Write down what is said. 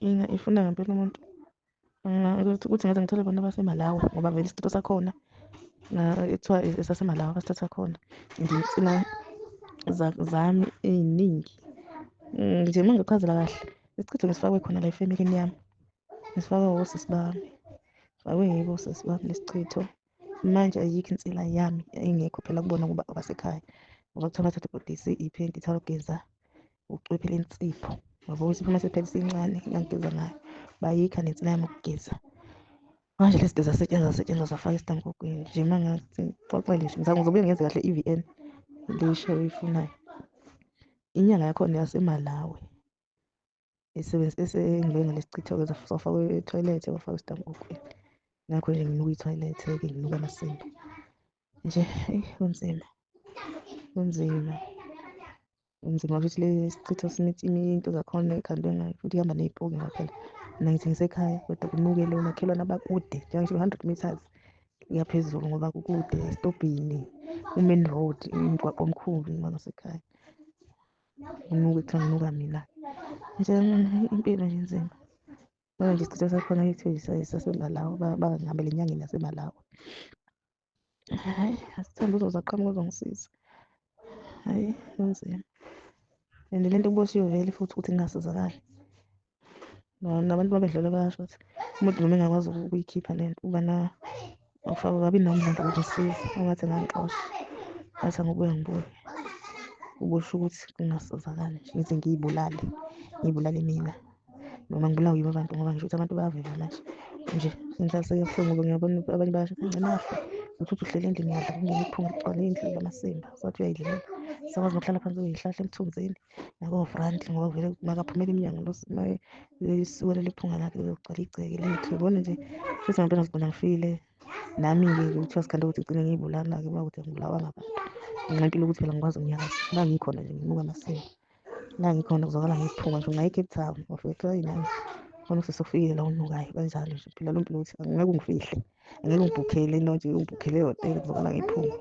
Inkinga ifuna ngempela umuntu ukuthi ngaze ngithole bona baseMalawi ngoba vele isicelo sakhona kuthiwa esaseMalawi abasithatha khona. Nginsila zami ey'ningi. Nje uma ngikuchazela kahle, isichitho ngisifakwe khona la efemelini yami, ngisifakwe osisi bami, sifakwe yibo osisi bami lesi chitho. Manje ayikho insila yami engekho phela kubona ngoba abasekhaya. Ngoba kuthiwa bathatha ibhodisi, iphenti, ithawula lokugeza, ucwephe lensipho. Yabo insipho uma isiphela isincane engangigeza ngayo, bayikha nensila yami yokugeza. Manje lezi zinto zasetshenziswa zasetshenziswa zafakwa esitamkokweni nje uma ngathi ngixoxele nje ngizobuye ngenze kahle i-V_N le show oyifunayo. Inyanga yakhona yaseMalawi esengilwe ngalesi chitho-ke safakwa ethoyilethe kwafakwa esitamkokweni. Ngakho nje nginuka ithoyilethe-ke nginuka amasimba nje eyi kunzima, kunzima, kunzima futhi lesi chitho into zakhona ekhandwe ngayo futhi ihamba ney'poki ngaphela. Mina ngithi ngisekhaya kodwa kunuke lo makhelwane abakude njengasho 100 meters kuya phezulu ngoba kukude esitobhini ku-main road umgwaqo omkhulu wangasekhaya. Kunuke kuthiwa nginuka mina nje impilo nje inzima. Manje isicelo sakhona kithi saseMalawi bangihambela enyangeni yaseMalawi. Hhayi asithembe uzoze aqhamuke uzongisiza. Hhayi kunzima and le nto kuboshiwe vele futhi ukuthi ngingasizakali. Nabantu babedlula bayasho ukuthi umuntu noma engakwazi ukuyikhipha le nto uba akabi nomdlandla wokungisiza engathi engangixosha athi angibuye ngibuye. Ubosho ukuthi ngingasizakali nje ngize ngiy'bulale, ngiy'bulale mina noma ngibulawe yibo abantu ngoba ngisho ukuthi abantu bayaveva manje nje sengihlaliseke kabuhlungu ngoba ngiyabona abanye bayasho ukuthi ngcono afe uthi uthi uhleli endlini uyadla kungena iphunga kugcwale indlu lamasimba sathi uyayidlela sakwazi nokuhlala phansi kwey'hlahla emthunzini nakofranti ngoba vele makaphumela emnyango lisuke leli phunga lakhe lizogcwala igceke lethu yabona nje futhi ngempela ngizigcina ngifile nami-ke kuthiwa sikhanda ukuthi ngigcine ngiy'bulala-ke uma kuthi angibulawanga abantu ngenxa yempilo ukuthi phela ngikwazi ukunyakaza la ngikhona nje nginuka amasimba la ngikhona kuzwakala ngiphunga ngisho ngaye e-Cape Town wafike kuthiwa yini khona usesofikile la unukayo kanjalo nje phela lo mpilo ukuthi angeke ungifihle angeke ungibhukhele into nje ungibhukhele ehhotela kuzwakala ngiphunga.